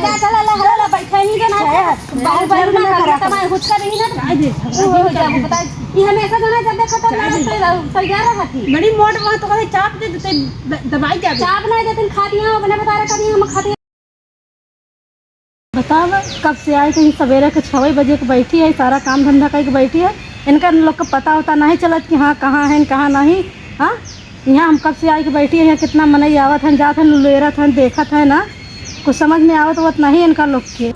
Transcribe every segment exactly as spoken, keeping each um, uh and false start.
जा, चला, ला, ला, ला, बैठे ही जो ना, बाहर, बाहर ना करा, तमाए हुचका नहीं ना, तू हो जा, वो बता, ये हमेशा जो ना, जब देखो, तब ना, तैयार रहती। बड़ी मोट बात करे, चाप दे देते, द-, दबाई जाबे। चाप नहीं देते, खाती हैं, अपने बता रहे, कभी हम खाती हैं। बतावा, कब से आए, कहीं सवेरे के छवे बजे के बैठी है, सारा काम धंधा करके बैठी है। इनका लोग का पता होता नहीं चलत कि हाँ, कहाँ है, कहाँ नहीं। हाँ, यहाँ हम कब से आए के बैठी है, यहाँ कितना मनई आवत है, जात है, लुलेरत है, देखत है ना, कुछ समझ में आवत वत नहीं इनका लोग के।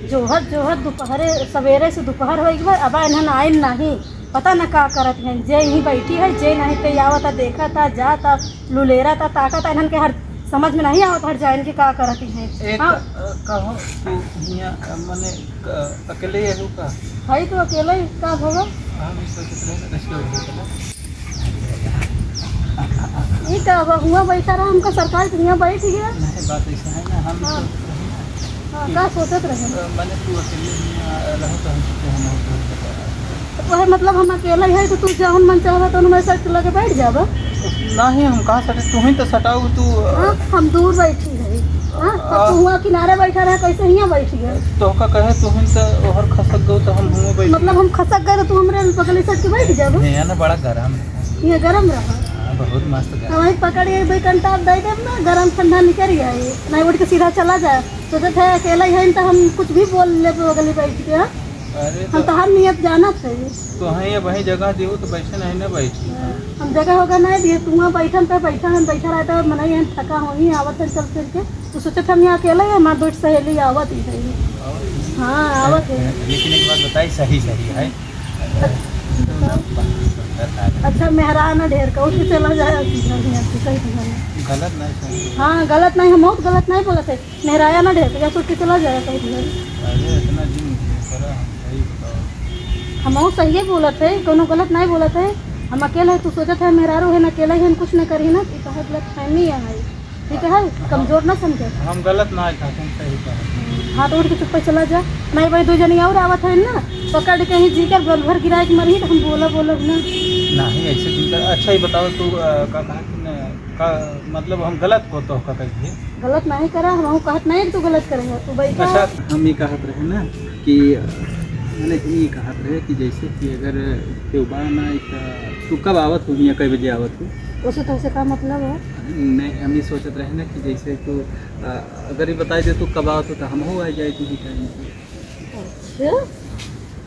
जोहत, जोहत दोपहरे, सवेरे से दोपहर हो गई, अब इन्हन आइन नहीं। पता न का करत हैं, जे यहीं बैठी है, जे नहीं ते आवत, देखत, जात, लुलेरत, ताकत, इन्हन के हर समझ में नहीं आवत, हर जाइन के का करत हैं। एक, हाँ। अ, कहो, तू हियाँ, अ, मने, अ, अकेले ही रहू का? हई तो अकेले ही, का होगा? हम ई सोचत रहे ना, कैसे हो गया? ई का होगा, हुआँ बैठा रहा, हमका सरकार के हियाँ बैठ गया। नहीं, बात ऐसा है ना, हम हाँ। सोचत रहे ना। हाँ, का सोचत रहे? अ, मने तू अकेले ही, अ, रहो तो हम सोचे हम और कोई बता। तो वह मतलब हम अकेले ही है तो तू जौन मन चाहबा तौन में सट लगे बैठ जाबा। नहीं, हम कहाँ सटे, तू ही तो सटाऊ, तू, अ, हाँ, हम दूर बैठी है। हाँ, तो आ। तू हुआँ किनारे बैठा रहा, कैसे हियाँ बैठ गया? तो का कहे तू ही तो ओहर खसक गो तो हम हुआँ बैठ मतलब हम खसक गए तो तू हमरे बगल सट के बैठ जाबा। हियाँ ना बड़ा गरम है। हियाँ गरम रहा। हाँ, बहुत मस्त गरम। वहीं पकड़ के भाई कंटाप दे देब ना, गरम ठंडा निकल जाए, नहीं उठ के सीधा चला जाए। सोचत है अकेला ही है, तो हम कुछ भी बोल लेबे अगली बैठ के, हाँ? अरे हम तो तोहार नियत जानत है। तो हैं ये वही जगह दियो तो बैठे नहीं ना बैठी। हम जगह होगा नहीं दिए, तू वहाँ बैठन पे बैठा, हम बैठा रहता है, मनई है, थका हो ही आवत है चल फिर के। तो सोचत हम यहाँ अकेला ही, हमार दो सहेली आवत ही है। हाँ, आवत है। लेकिन एक बात बताई, सही सही है। अच्छा, मेहरा ना ढेर का, उठ के चला जाए, सही सही। गलत नहीं, सही। हाँ, गलत नहीं, हम बहुत गलत नहीं बोलत है। मेहराया ना ढेर, या सोच के चला जाए कहीं भी। अरे, इतना दिन करा, हम सही बताओ। हमहू सहिए बोलत है, कोनो गलत नहीं बोलत है। हम अकेले है, तू सोचत है, मेहरारू है ना, अकेले है, हम कुछ न करी ना, ई तोहर गलतफहमी है, ठीक है, कमजोर ना समझे। हम गलत ना है, हम सही कहा। हाँ, तो उठ के चुप्पे चला जा, नहीं भाई, दो जनी और आवत है ना, पकड़ के ही जी कर भर भर गिराए के मरही, तो हम बोला बोलब ना। नहीं, ऐसे क्यों कर? अच्छा, ये बताओ, तू, अ, का कहा कि न, का, मतलब, हम गलत को तो का कहिए? गलत नहीं करा, हम कहत नहीं कि तू गलत करे है, तू बैठा। अच्छा, हम ये कहत रहे ना कि, अ, मैंने ये कहत रहे कि जैसे कि अगर केहू बा ना, एक, अ, तू कब आवत हो, हियाँ कई बजे आवत हो? उसे तो उसे का मतलब है? नहीं, हम ये सोचत रहे ना कि जैसे तू, अ, अगर ये बताई दे तू कब आवत हो, तो हम हो आ जाए तू ही टाइम पे। अच्छा,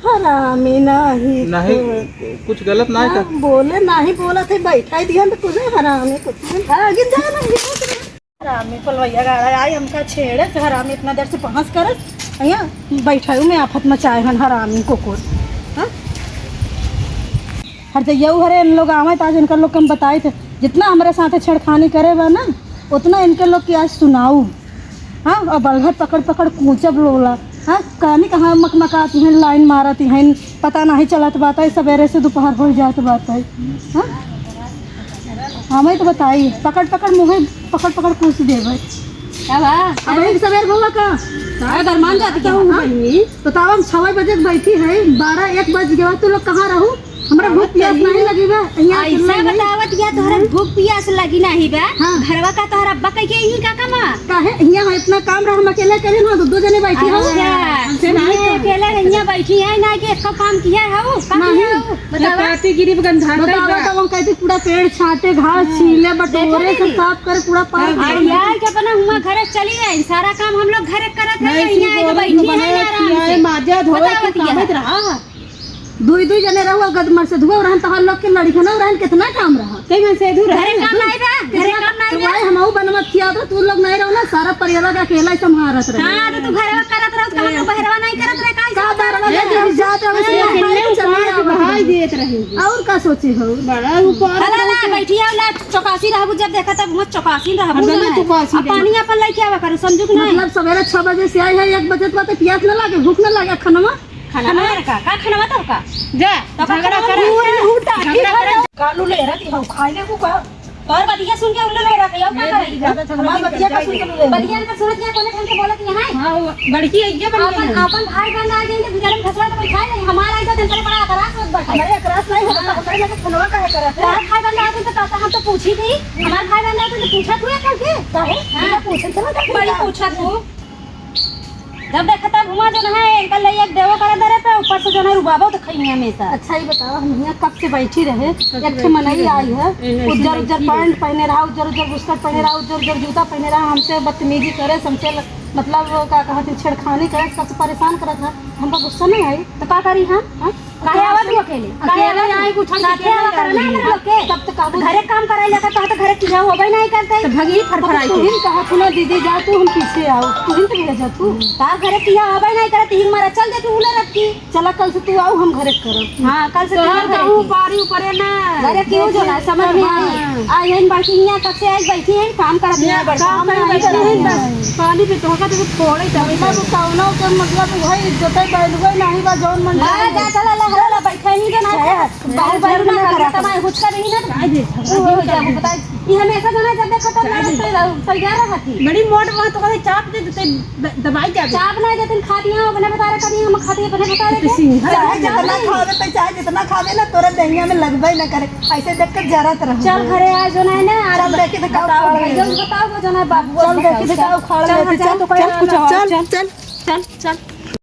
हरामी नाही नहीं, तो। कुछ गलत ना ना, था। बोले नाही बोलत है, बैठा ही दिहन तो कुछ हरामी कुछ नहीं। हाँ, गिन जा ना, गिन जा। हरामी पलवैया गाड़ा आई, हमका छेड़े से हरामी इतना देर से बहस करत। यहाँ बैठायु में आफत मचाए हन हरामी कुकुर। हाँ? हर जइया हरे इन लोग आवे तो आज इनकर लोग के हम बताए थे, जितना हमारे साथ छेड़खानी करे बा ना, उतना इनके लोग की आज सुनाऊ। हाँ, और बलघट पकड़ पकड़ कूचब लोला। हाँ, कानी कहाँ मकमकाती हैं, लाइन मारती हैं, पता नहीं चलत बात है, सवेरे से दोपहर हो जात बात है। हाँ, हमें तो बताई, पकड़ पकड़ मुँहे पकड़ पकड़ कूच देवे। का बा? अब एक सवेर भवा का? का दरमान जाती का हूँ हाँ? बहिनी? बताओ, हम छवे बजे के बैठी है, बारह एक बज गया, तू लोग कहाँ रहू? हमरा भूख प्यास नहीं लगी बा, यहाँ ऐसा अकेले ही। बतावत या तोहरा हम्म। भूख प्यास लगी नहीं बा? हाँ। घरवा का तोहरा अब्बा कह के यही का कमा? काहे? यहाँ इतना काम रहा, हम अकेले करे ना, दो, दो जने बैठी हो। अच्छा, हमसे नहीं ये कहा। अकेले यहाँ बैठी है ना, कि इसका काम किया है वो? का नहीं। किया है वो? बतावा। नकाती गिरी गंधा बतावा, बतावा, तो हम कहते पूरा पेड़ छाटे, घास हाँ। छीले, बटोरे, देखा सब नहीं? साफ करे, पूरा पार हाँ। आ, यार, कि अपना हुआ घर चली आई, सारा काम हम लोग घर करत रहे, नहीं, यहाँ आके बैठी है आराम से। माजा धोए बतावा के भैया। कामत रहा। दुई दुई जने रहुआ गदमर से धुआ रहन, तहार लोग के लड़िकनो रहन, कितना काम रहा। कई मन से धुआ घरे रहन। काम नहीं बा, घरे कितना काम नहीं बा। भाई, हमहू बनवत खियात रह, तू लोग नहीं रहो ना, सारा परिवार का अकेला ही संभालत रहे। हाँ, तो तू घरे करत रहो, काम तो बहरवा नहीं करत रहे, काहे का से बहरवा करत रहे? जात रहो, हाँ, से लेकिन खाए नहीं, चले उपास आओ। बहाई देत रहे। और का सोचे हो? बड़ा उपास अरे ना, रहते। बैठी आओ ना, चौकासी रहबू, जब देखा तब मत चौकासी रहबू हम ना। दोनों चौकासी अब रहे। पानी अपन लेके आवा करो, समझू कि नहीं? मतलब सवेरे छह बजे से आई है, एक बजे तक पियास न लागे, भूख न लागे, खनवा खाना बना रखा, का खाना बता का? जा, तो का झगड़ा खाना करे। बना? ऊ, ऊ टाटी झगड़ा करे। कालू ले रहा थी, हम खाए ले को का? तोर बतिया सुन के उल्लू ले रहा थी, अब का ये करे? ज्यादा झगड़ा हमार नहीं बतिया का करता सुन के है। उल्लू ले रहा। बतिया का सुनत नहीं, कोने ढंग के बोलत नहीं है? हाँ, वो बड़की है, ये बन अपन, गई। अपन भाई बहन आ जाएंगे, बिचारे में फसला तो कोई खाए नहीं, हमारा आई तो दिन पर बड़ा अकरास होत बैठे। हमारे अकरास नहीं होता, तो हमारे लगे खनवा काहे करत है? हमारे भाई बहन आ जाते तो हम तो पूछी थी, हमारे भाई बहन आ जाते तो पूछा तू या करके? काहे? हाँ। पूछे चलो तो बड़ी पूछा तू। जब देखा तब हुआ जो ना है, एंकल ले एक देवो करे दरे पे, ऊपर से जो ना रुबाबो तो खइया हमेशा। अच्छा, ये बताओ, हम यहाँ कब से बैठी रहे, कब से एक ठे बैठी मनई रहे? आई है, ए, ऐसे उज्जर उज्जर बैठी रहे। पैंट पहने रहा, उज्जर उज्जर बुस्कट पहने रहा, उज्जर उज्जर जूता पहने रहा, हमसे बदतमीजी करे, हमसे ल-, मतलब का कहत हैं, छेड़खानी करे, सबसे परेशान करत है, हमका गुस्सा नहीं आई। तो का करी हम? हाँ? काहे आवत हो अकेले? अकेले अकेले? आई, उठल साथे के आवा अकेले करना आई। हम लोग के। तब तो काबू घरे काम कराई लेकर कहा तो घरे किया होबे नहीं करते। तो भगी फरफराई तू के। ही कहा सुना दीदी, जा तू, हम पीछे आओ, तू ही तो मेरे जा तू। तार घरे किया होबे नहीं करते, हिंग मारा चल दे तू उले रख की। चला कल से तू आओ, हम घरे करब। हाँ, कल से तू तोहर घर कहूँ के। बारी ऊपरे ना। घरे क्यों जो ना, समझ में आई। हाँ। आ, यही बड़की हियाँ कब से आई बैठी हैं, काम करत यहाँ हैं, बड़का काम हम करे नहीं बैठी करत हैं, हैं। बस पानी पे तोहका तो फोड़े तब मतलब कौनो के मतलब वही इज्जत है, value है, नहीं बा जौन मन हाँ, चाहे। जा, चला, ला, ला, ला, बैठे नहीं जो ना, है, बाहर बाहर बाहर ना ना करना, करा। तमाई हुचका नहीं ना, चाय दे। तू हो जाबू, बता। ये हमेशा जो ना जब देखो तब चाय ना दे। तै-, तैयार रहती। बड़ी मोट वहाँ तो कहते चाप दे, तो तै द-, दबाई जाबे। चाप नहीं देते, खाती हैं, अपने बता रहे, कभी हम खाती हैं, अपने बता रहे तो क्या? सिंघा चाहे है। जितना खावे, तो चाहे जितना खावे ना, तोरा दहिया में लगबे ना करे, ऐसे देख के जरत रहो। चल घरे आ, जो ना है ना, आज चल देखी तो का बताओ, उखाड़ भैया, लेते। बताओ, जो ना बाबू, चल बताओ। देखी तो का उखाड़ चल, लेते। चल, चल, तो कोई चल, ना, कुछ और, चल, चल। चल, चल, चल।